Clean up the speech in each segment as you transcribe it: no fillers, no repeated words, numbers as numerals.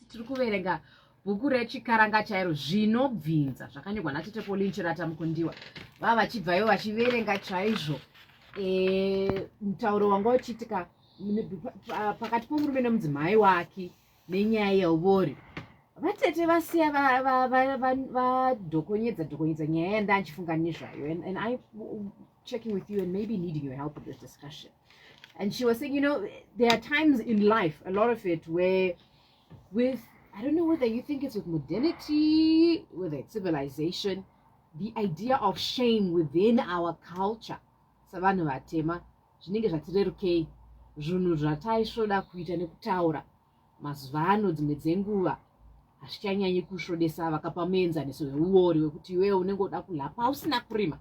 Tiri kuverenga bhuku rechikaranga chairo, Zvinobvinza, zvakanyorwa natete Pauline Chirata Mukundiwa. Vava vachibva ivo vachiverenga chaizvo mutauro wanga uchiitika pakati pomurume nemudzimai wake nenyaya yeuvori. Vatete vasiya vadhokonyedza dhokonyedza nyaya yandanchifunga nezvayo, and I checking with you and maybe needing your help in this discussion. And she was saying, there are times in life, a lot of it, where with, I don't know whether you think it's with modernity, whether it's civilization, the idea of shame within our culture, savanhu vatema, zvinenge zvatirerukei. Zvinhu zvataisvoda kuita nekutaura mazuva ano, dzimwe dzenguva hazvichanyanyi kusvodesa. Vakapa muenzaniso weuori, wekuti iwewe unenge uda kulapa usina kurima.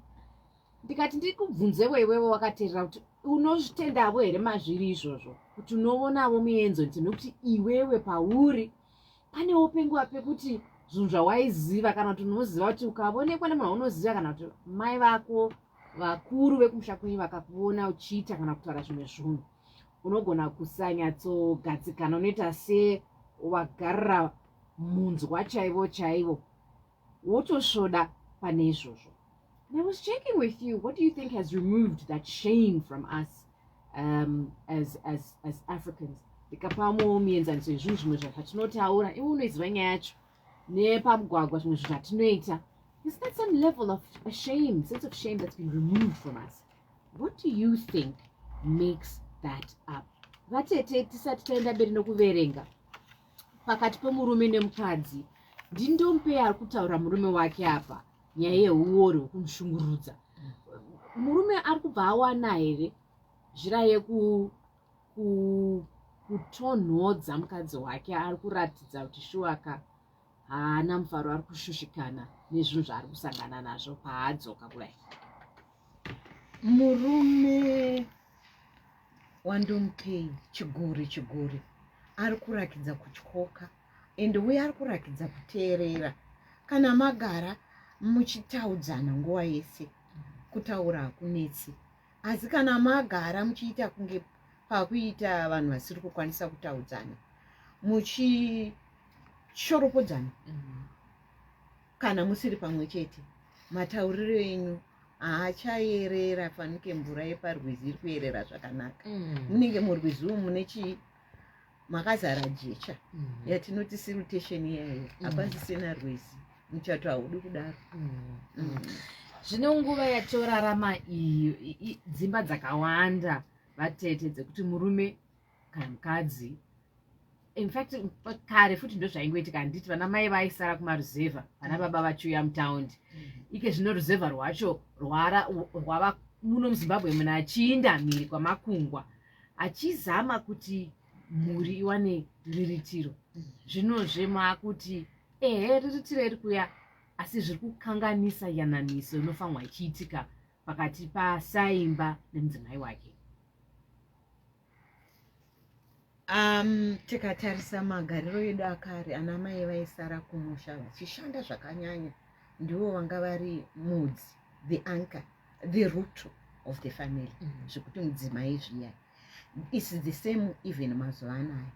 Ndikati ndikubvunzewo iwewe wakateerera kuti unozvitendavo here mazviri izvozvo, kuti unoonavo muenzaniso, nekuti iwewe pauri panewo penguva pekuti zvinhu zvawaiziva, kana kuti unoziva kuti ukavonekwa nemunhu waunoziva, kana kuti mai vako, vakuru vekumusha kwenyu vakakuona uchiita kana kutaura zvimwe zvinhu, unogona kusanyatsogadzikana, unoita sewagarira munzwa chaivo chaivo, wotosvoda pane izvozvo. And I was checking with you, what do you think has removed that shame from us as Africans? Ndikapawo mienzaniso yezvinhu zvimwe zvatinotaura, iwe unoiziva nyaya yacho, nepamugwagwa, zvimwe zvinhu zvatinoita. Is that some level of a shame, sense of shame that's been removed from us? What do you think makes that up? Vatete, tisati taenda mberi nokuverenga, pakati pemurume nemukadzi, ndindompe ari kutaura murume wake apa nyaya yeuori hwekumushungurudza. Murume ari kubva awana here nzira yekutonhodza mukadzi wake ari kuratidza kuti shuwaka haana mufaro, ari kushushikana nezvinhu zvaari kusangana nazvo paadzoka kudai? Murume waNdomupei Chiguri Chiguri ari kurakidza kutyoka, ende uye ari kurakidza kuteerera. Kana magara muchitaudzana nguva yese, kutaura hakunetsi, asi kana magara muchiita kunge pakuita vanhu vasiri kukwanisa kutaudzana, muchishoropodzana, kana musiri pamwe chete, matauriro enyu haachayerera fanike mvura yeparwizi iri kuyerera zvakanaka. Munenge murwizi umu mune chii? Makazara jecha, yatinoti siltation iyayo. Hapasisina rwizi. Muchato haudi kudaro. Zvino nguva yatorarama iyi, dzimba dzakawanda, vatete, dzekuti murume kana mukadzi, in fact kare futi ndo zvaingoitika, handiti? Vana mai vaisara kumaruzevha, vana baba vachiuya mutaundi. Ike zvino ruzevha rwacho rwava muno muZimbabwe, munhu achiinda mhiri kwamakungwa achizama kuti mhuri iwane riritiro. Zvinozve maakuti ehe, riritiro iri kuya, asi zviri kukanganisa yananiso inofanirwa ichiitika pakati pasaimba nemudzimai wake. Tikatarisa magariro edu akare, ana mai vaisara kumusha vachishanda zvakanyanya. Ndivo vanga vari mudzi, the anchor, the root of the family. Zvekuti mudzimai zviya, it's the same even mazuva anaya,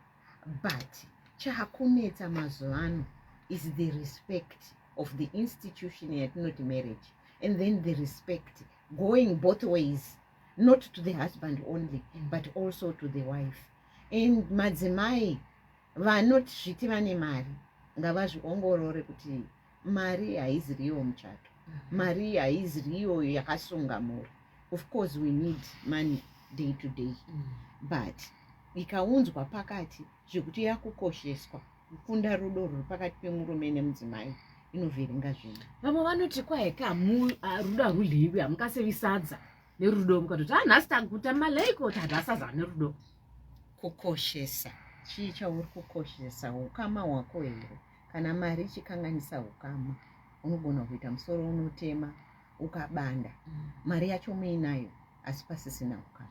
but chaakunetsa mazuva ano is the respect of the institution yatinoti marriage, and then the respect going both ways, not to the husband only, but also to the wife. And madzimai vanotizviti vane mari ngavazviongorore kuti mari haiziriyo muchato, mari haiziriyo yakasunga mhuri. Of course we need money day to day, but ikaunzwa pakati zvekuti yakukosheswa kukunda rudo ruri pakati pemurume nemudzimai, inovhiringa zvinhu. Vamwe vanoti kwaeka rudo harudyiwi, hamungasevi sadza nerudo, mukatoti a nhasi taguta maleiko, tadya sadza nerudo. Kukoshesa chii? Chauri kukoshesa ukama hwako here? Kana mari ichikanganisa ukama, unogona kuita musoro unotema ukabanda, mari yacho muinayo asi pasisina ukama.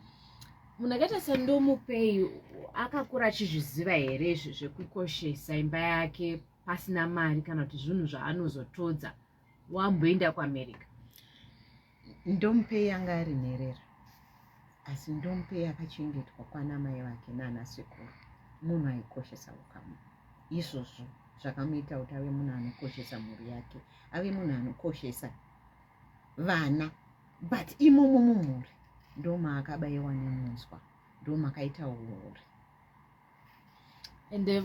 Munhu akaita sendomupei akakura achizviziva here izvi zvekukoshesa imba yake pasina mari, kana kuti zvinhu zvaanozotodza wamboenda kuAmerica? Ndomupei anga ari nherera, asi Ndomupei akachengetwa kwana mai vake nana sekuru. Munhu aikoshesa ukama. Izvozvo zvakamuita kuti ave munhu anokoshesa mhuri yake, ave munhu anokoshesa vana. But imomo mumhuri ndo maakabayiwa nemunzwa, ndo makaita uori. Ende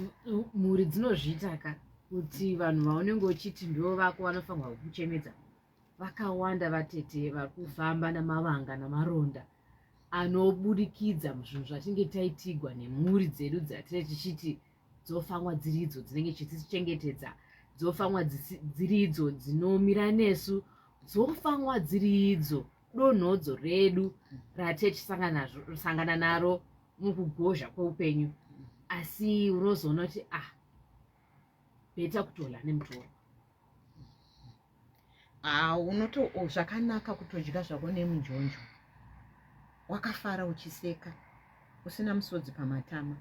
mhuri dzinozviita ka kuti vanhu vaunenge uchiti ndo vako vanofanirwa kukuchemedza vakawanda, vatete, vari kufamba namavanga namaronda anoburikidza muzvinhu zvatinge taitigwa nemhuri dzedu dzatine tichiti dzofanwa dziri idzo dzinenge chitichengetedza, dzofanwa dziri idzo dzinomira nesu, dzofanwa dziri idzo donhodzo redu ratichisangana naro mukugozha kweupenyu. Asi unozoona kuti, ah, better kutola nemutoro. Ah, unoto zvakanaka kutodya zvako nemunjonjo, wakafara, uchiseka, usina musodzi pamatama,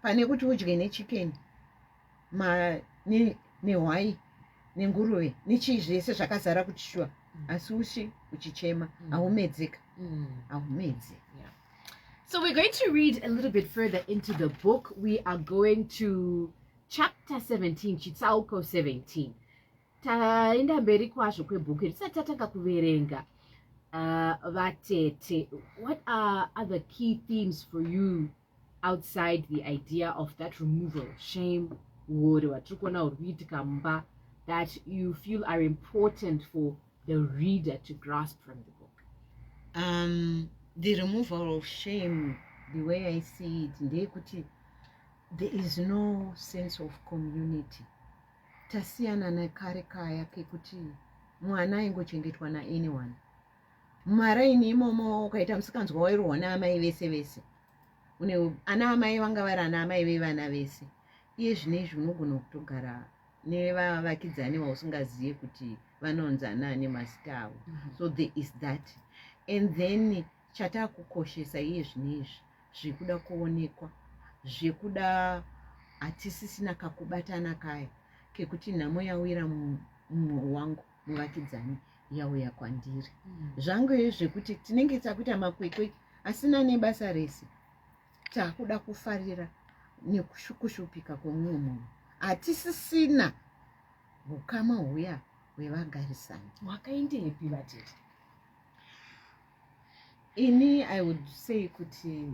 pane kuti udye nechicken nehwai nenguruve nechii zvese zvakazara kuti shuwa, asi ushi uchichema. Haumedzeka, haumedzi. So we're going to read a little bit further into the book. We are going to chapter 17, Chitsauko 17. Taenda mberi kwazvo kwebhuku iri. Tisati tatanga kuverenga, vatete, what are other key themes for you outside the idea of that removal of shame, uori hwatiri kuona huri kuitika mumba, that you feel are important for the reader to grasp from the book? The removal of shame, the way I see it, ndeyekuti there is no sense of community. Tasiyana nekare kaya kekuti mwana aingochengetwa naanyone mumaraini imomo. Ukaita musikanzwa, wairohwa naamai vese vese. Une ana amai vanga vari ana amai vevana vese. Iye zvinezvi unogona kutogara nevavakidzani vausingazive kuti vanonzi anaani mazita avo. So there is that. And then chatakukoshesa iye zvinezvi zvekuda kuonekwa, zvekuda, hatisisina kakubatana kaya kekuti nhamo yawira mumwe wangu muvakidzani, yauya kwandiri. Zvangu zvekuti tinenge takuita makwekwe asina nebasa rese, takuda kufarira nekushupika kwemumwe munhu. Hatisisina ukama huya hwevagarisani. Wakaendepi, vatete? Ini I would say kuti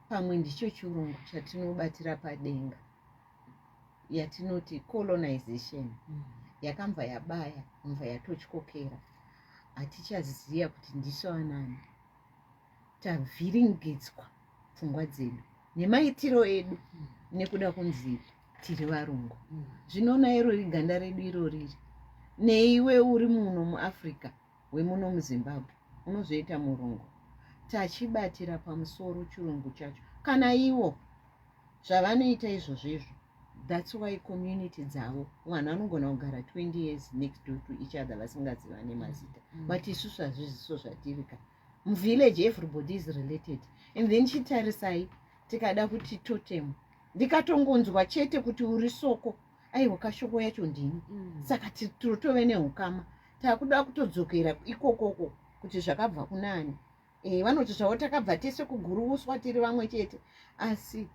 pamwe ndicho chirungu chatinobatira padenga yatinoti colonization, yakambva yabaya, mva yatotyokera. Hatichaziva kuti ndisu anani. Tavhiringidzwa pfungwa dzedu nemaitiro edu nekuda kunzi tiri varungu. Zvinoona irori ganda redu iroriri, neiwe uri muno muAfrica, wemuno muZimbabwe, unozoita murungu. Tachibatira pamusoro chirungu chacho kana ivo zvavanoita izvozvo izvo. That's why community dzavo vanhu vanogona kugara 20 years next door to each other vasingazivane mazita. But isusu hazviziso zvatiri ka muvillage, everybody is related. And then chitarisai, tikada kuti totem, ndikatongonzwa chete kuti uri soko, aiwa, kashoko yacho ndini. Saka totove neukama. Takuda kutodzokera ikokoko kuti zvakabva kunani. Vanoti zvavo takabva tese kuguruuswa, tiri vamwe chete, asi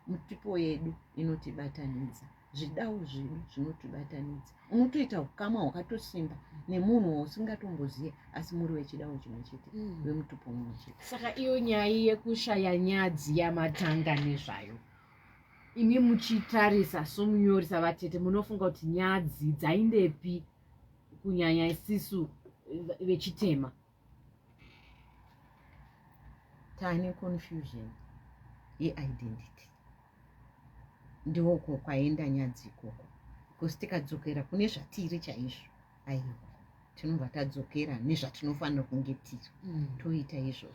mutipo yedu inotibatanidza, zvidau zvedu zvinotibatanidza. Unotoita ukama hwakatosimba nemunhu wausingatomboziva, asi muri wechidau chimwe chete, wemutupo mumwe chete. Saka iyo nyaya yekushaya nyadzi yamatanga nezvayo, imi muchitarisa somunyori, savatete, munofunga kuti nyadzi dzaindepi, kunyanya isisu vechitema? Taane confusion yeidentity, ndiko kwaenda nyadzi ikoko, because tikadzokera kune zvatiri chaizvo, aiwa, tinobva tadzokera nezvatinofanira kunge tiri, toita izvozvo.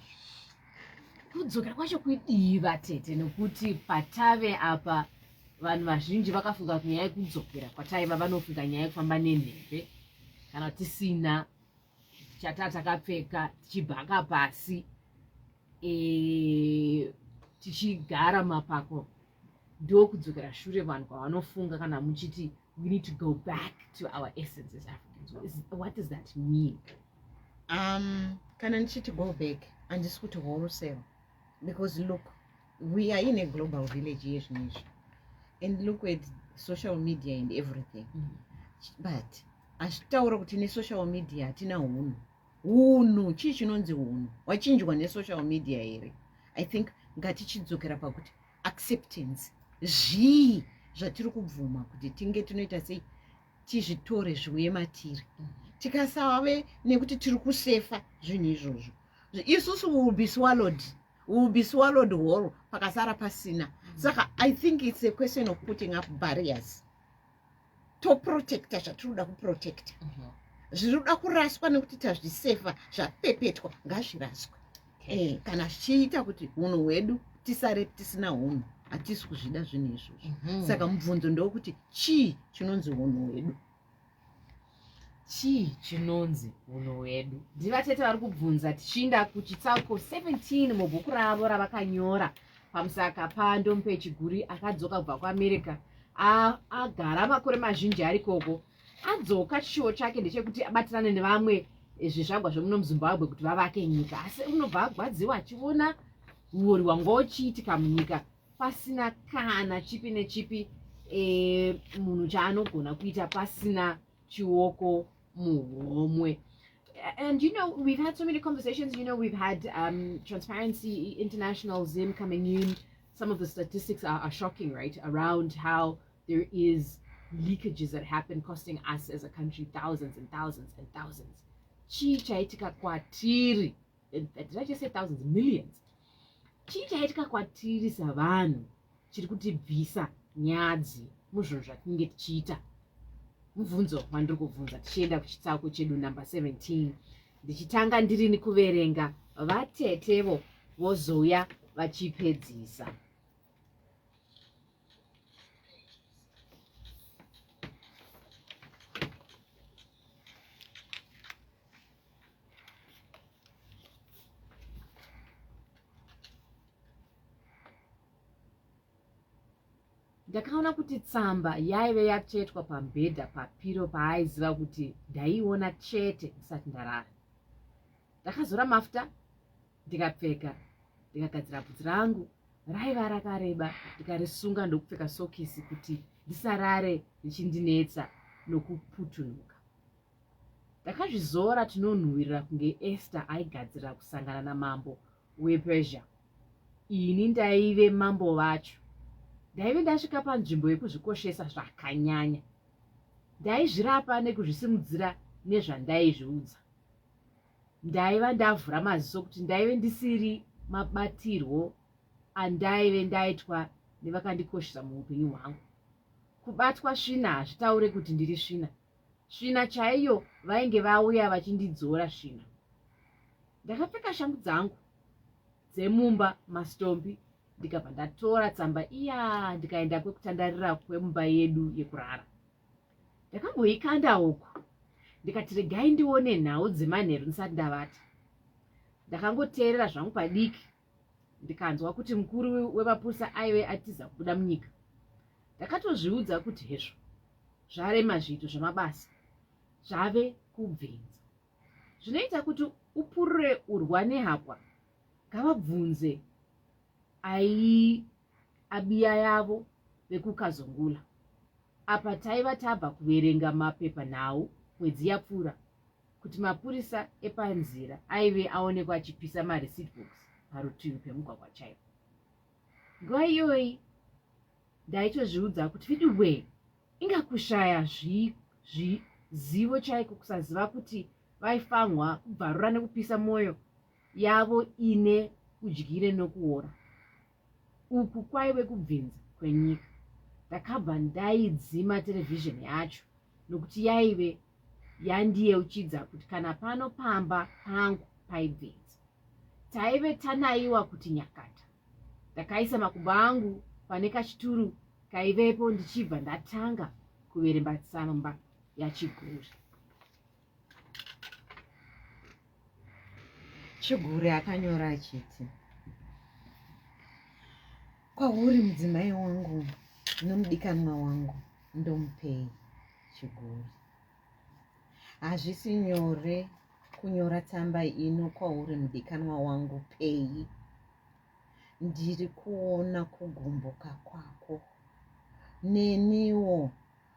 Kudzokera kwacho kudii, vatete? Nokuti patave apa vanhu vazhinji vakafunga kuti nyaya yekudzokera kwataiva, vanofunga nyaya yekufamba nenhembe kana tisina chata takapfeka, tichibhaka pasi, tichigara mapako. Ndokudzokera shure vanhu kwavanofunga kana muchiti we need to go back to our essence as Africans. What does that mean? Kana ndichiti go back, handisi kuti wholesale, because look, we are in a global village yezvinezvi. And look at social media and everything. But hazvitaura kuti nesocial media hatina hunhu. Hunhu chii chinonzi hunhu hwachinjwa nesocial media here? I think ngatichidzokera pakuti acceptance, zvii zvatiri kubvuma kuti tinge tinoita sei, tizvitore zviuye matiri. Tikasave nekuti tiri kusefa zvinhu izvozvo, isusu will be swallowed, will be swallowed whole, pakasara pasina. Saka I think it's a question of putting up barriers, toprotecta zvatiri kuda kuprotecta. Zviri kuda kuraswa nekuti tazvisefa, zvapepetwa, ngazviraswe. Kana zvichiita kuti unhu hwedu tisare tisina unhu, hatisi kuzvida zvinhu izvozvo. Saka mubvunzo ndokuti chii chinonzi unhu hwedu? Chii chinonzi unhu hwedu? Ndivatete vari kubvunza, tichiinda kuchitsauko 17 mubhuku ravo ravakanyora pamusaka paNdomupe Chiguri, akadzoka kubva kuAmerica, agara makore mazhinji ari ikoko. Adzoka, chishuwo chake ndechekuti abatirane nevamwe zvizvarwa zvemuno muZimbabwe kuti vavake nyika, asi unobva agwadziwa achiona uori hwanga uchiitika munyika pasina kana chipi nechipi munhu chaanogona kuita pasina chioko muhomwe. And we've had so many conversations. We've had Transparency International Zim coming in. Some of the statistics are shocking, right, around how there is leakages that happen, costing us as a country thousands and thousands and thousands. Chii chaitika kwatiri? Did I just say thousands? Millions. Chii chaitika kwatiri savanhu chiri kutibvisa nyadzi muzvinhu zvatinenge tichiita? Mubvunzo wandiri kubvunza tichienda kuchitsauko chedu number 17. Ndichitanga ndirini kuverenga, vatetevo vozouya vachipedzisa. Ndakaona kuti tsamba yaive yatsvetwa pamubhedha papiro paaiziva kuti ndaiona chete ndisati ndarara. Ndakazora mafuta, ndikapfeka, ndikagadzira bvudzi rangu raiva rakareba, ndikarisunga ndokupfeka sokisi kuti ndisarare richindinetsa nokuputunuka. Ndakazvizora tunonhuhwirira kunge Esther aigadzirira kusangana namambo wePersia. Ini ndaive mambo vacho. Ndaive ndasvika panzvimbo yekuzvikoshesa zvakanyanya. Ndaizvirapa nekuzvisimudzira nezvandaizviudza. Ndaiva ndavhura maziso kuti ndaive ndisiri mabatirwo andaive ndaitwa nevakandikoshesa muupenyu hwangu. Kubatwa svina hazvitaure kuti ndiri svina. Svina chaiyo vainge vauya vachindidzora svina. Ndakapfeka shangu dzangu dzemumba mastombi, ndikabva ndatora tsamba iya, ndikaenda kwekutandarira kwemumba yedu yekurara. Ndakamboikanda uku, ndikati regai ndione nhau dzemanheru ndisati ndavata. Ndakangoteerera zvangu padiki, ndikanzwa kuti mukuru wemapurisa aive atiza kubuda munyika. Ndakatozviudza kuti hezvo, zvarema, zviito zvamabasa zvave kubvinza zvinoita kuti upurure urwa nehapwa. Ngavabvunze ai abiya yavo vekuKazungula. Apa taiva tabva kuverenga mapepanhau mwedzi yapfuura kuti mapurisa epanzira aive aonekwa achipisa mareceipt books parutivi pemugwagwa chaipo. Nguva iyoyi ndaitozviudza kuti viduwe, inga kushaya zivo chaiko, kusaziva kuti vaifanwa kubvarura nekupisa mwoyo yavo ine udyire nokuora. Uku kwaive kubvinza kwenyika. Ndakabva ndaidzima terevhizheni yacho nokuti yaive yandiyeuchidza kuti kana pano pamba pangu paibvinza. Taive tanaiwa kuti nyakata. Ndakaisa makumbo angu pane kachituru kaivepo, ndichibva ndatanga kuveremba tsamba yaChiguri. Chiguri akanyora achiti, "Kwauri mudzimai wangu nomudikanwa wangu, Ndomupei Chiguri. Hazvisi nyore kunyora tsamba ino kwauri mudikanwa wangu Pei. Ndiri kuona kugumbuka kwako. Neniwo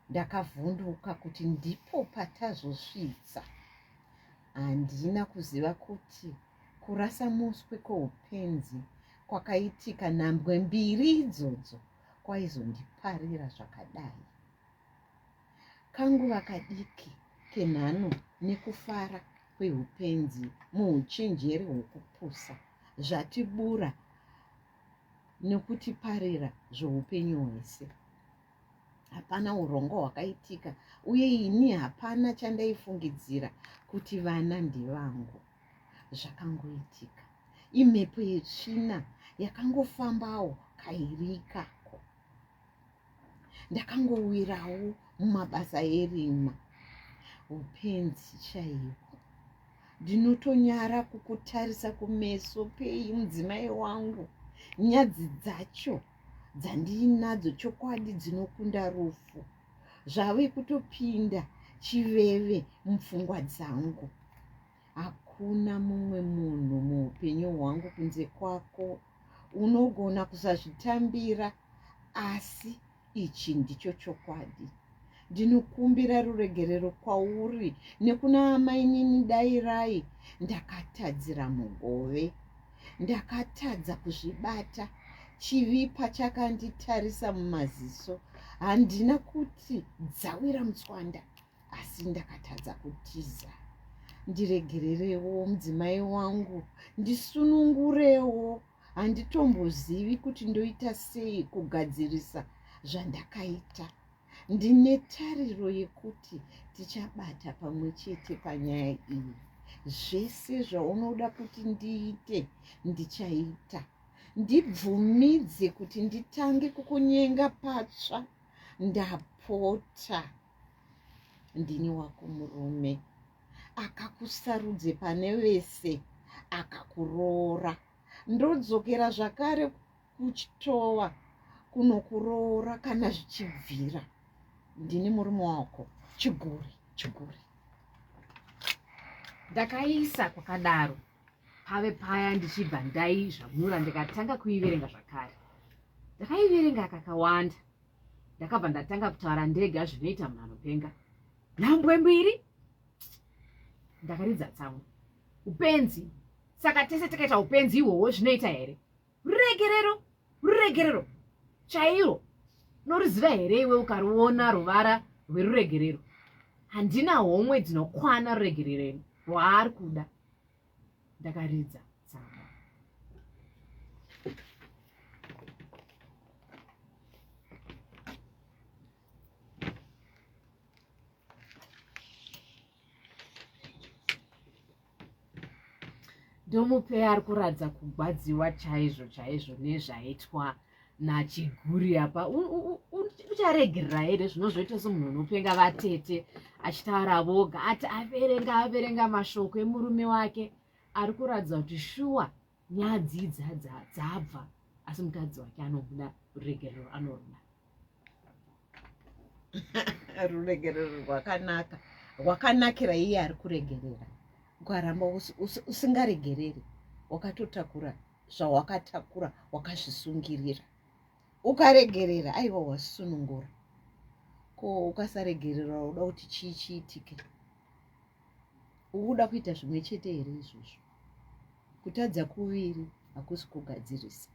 ndakavhunduka kuti ndipo patazosvitsa. Handina kuziva kuti kurasa muswe kwoupenzi kwakaitika nhambwe mbiri idzodzo kwaizondiparira zvakadai. Kanguva kadiki kenhano nekufara kweupenzi muuchenjeri hwokupusa zvatibura nekutiparira zvoupenyu hwese. Hapana urongwa hwakaitika uye ini hapana chandaifungidzira kuti vana ndevangu. Zvakangoitika. Imhepo yetsvina yakangofambawo kairi ikako. Ndakangowirawo mumabasa erima. Upenzi chaihwo. Ndinotonyara kukutarisa kumeso pei mudzimai wangu. Nyadzi dzacho dzandiinadzo chokwadi dzinokunda rufu. Zvave kutopinda chiveve mupfungwa dzangu. Hakuna mumwe munhu muupenyu hwangu kunze kwako. Unogona kusazvitambira asi ichi ndicho chokwadi. Ndinokumbira ruregerero kwauri nekuna amainini Dairai. Ndakatadzira Mugove. Ndakatadza kuzvibata. Chivi pachakanditarisa mumaziso, handina kuti dzawira mutswanda, asi ndakatadza kutiza. Ndiregererewo mudzimai wangu, ndisunungurewo. Handitombozivi kuti ndoita sei kugadzirisa zvandakaita. Ndine tariro yekuti tichabata pamwe chete panyaya iyi. Zvese zvaunoda kuti ndiite ndichaita. Ndibvumidze kuti nditange kukunyenga patsva. Ndapota. Ndini wako murume akakusarudze pane vese akakuroora. Ndodzokera zvakare kuchitowa kunokuroora kana zvichibvira. Ndini murume wako. Chiguri, chiguri. Ndakaisa kwakadaro pave paya ndichibva ndaizvamura ndikatanga kuiverenga zvakare. Ndakaiverenga kakawanda. Ndakabva ndatanga kutaura ndega zvinoita munhu anopenga. Nhambwe mbiri. Ndakaridza tsamwa. Upenzi. Saka tese takaita upenzi ihwohwo zvinoita here? Ruregerero, ruregerero chairo unoriziva here iwe ukaruona ruvara rweruregerero? Handina homwe dzinokwana ruregerero rwaari kuda. Ndakaridza tsamwa. Ndomupe ari kuratidza kugwadziwa chaizvo chaizvo nezvaitwa naChiguri apa. Ucharegerera here zvinozoita semunhu unopenga vatete achitaura voga ati averenga averenga mashoko emurume wake ari kuratidza kuti shuwa nyadzi dzabva asi mukadzi wake anobuda ruregerero anoruda. Ruregerero rwakanaka, rwakanakira iye ari kuregerera. Ukaramba usingaregereri wakatotakura zvawakatakura, wakazvisungirira. Ukaregerera aiwa wasunungura. Ko ukasaregerera unoda kuti chii chiitike? Ukuda kuita zvimwe chete here izvozvo? Kutadza kuviri hakusi kugadzirisa,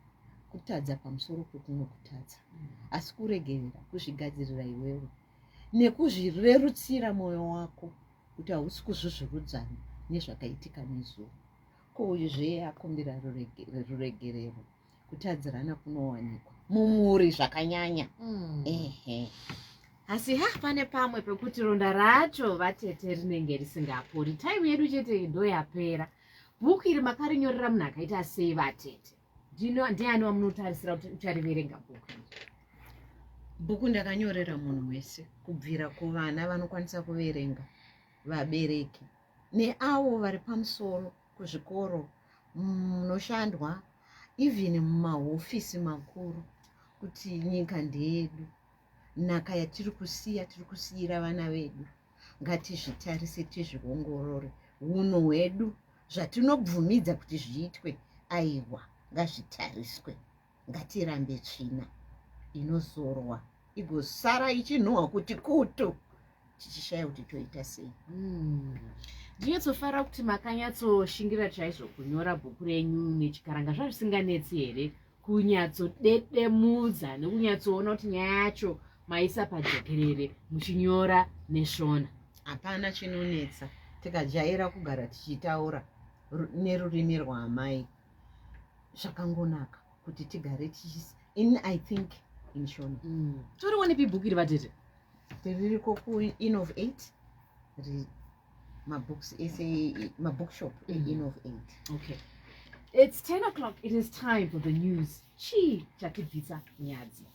kutadza pamusoro pekumwe kutadza, asi kuregerera kuzvigadzirira iwewe nekuzvirerutsira mwoyo wako kuti hausi kuzvuzvurudzana nezvakaitika nezuro. Ko uyu zvee akumbira ruregerero, kutadzirana kunowanikwa mumhuri zvakanyanya. Ehe. Asi ha pane pamwe pekuti ronda racho vatete rinenge risingapori. Time yedu chete ndoyapera. Bhuku iri makarinyorera munhu akaita sei vatete? Ndiani wamunotarisira kuti uchariverenga bhuku iri? Bhuku ndakanyorera munhu wese, kubvira kuvana vanokwanisa kuverenga, vabereki neavo vari pamusoro kuzvikoro munoshandwa, even mumahofisi makuru, kuti nyika ndeyedu. Nhaka yatiri kusiya tiri kusiyira vana vedu. Ngatizvitarise, tizviongorore hunhu hwedu, zvatinobvumidza kuti zviitwe, aiwa ngazvitariswe. Ngatirambe tsvina inozorwa. Igosara ichinhuhwa kuti kutu, tichishaya kuti toita sei. Ndinyatsofara kuti makanyatsoshingira chaizvo kunyora bhuku renyu nechiKaranga. Zvazvisinganetsi here kunyatsodedemudza nekunyatsoona kuti nyaya yacho maisa pajekerere muchinyora neShona? Hapana chinonetsa tikajaira kugara tichitaura nerurimi rwaamai. Zvakangonaka kuti tigare tichis in, I think, in Shona. Torionepi bhuku iri, vatete? Ririko kuInov 8, mabooks ese, mabookshop eInov 8. Okay, it's 10 o'clock. It is time for the news. Chii chatibvisa nyadzi?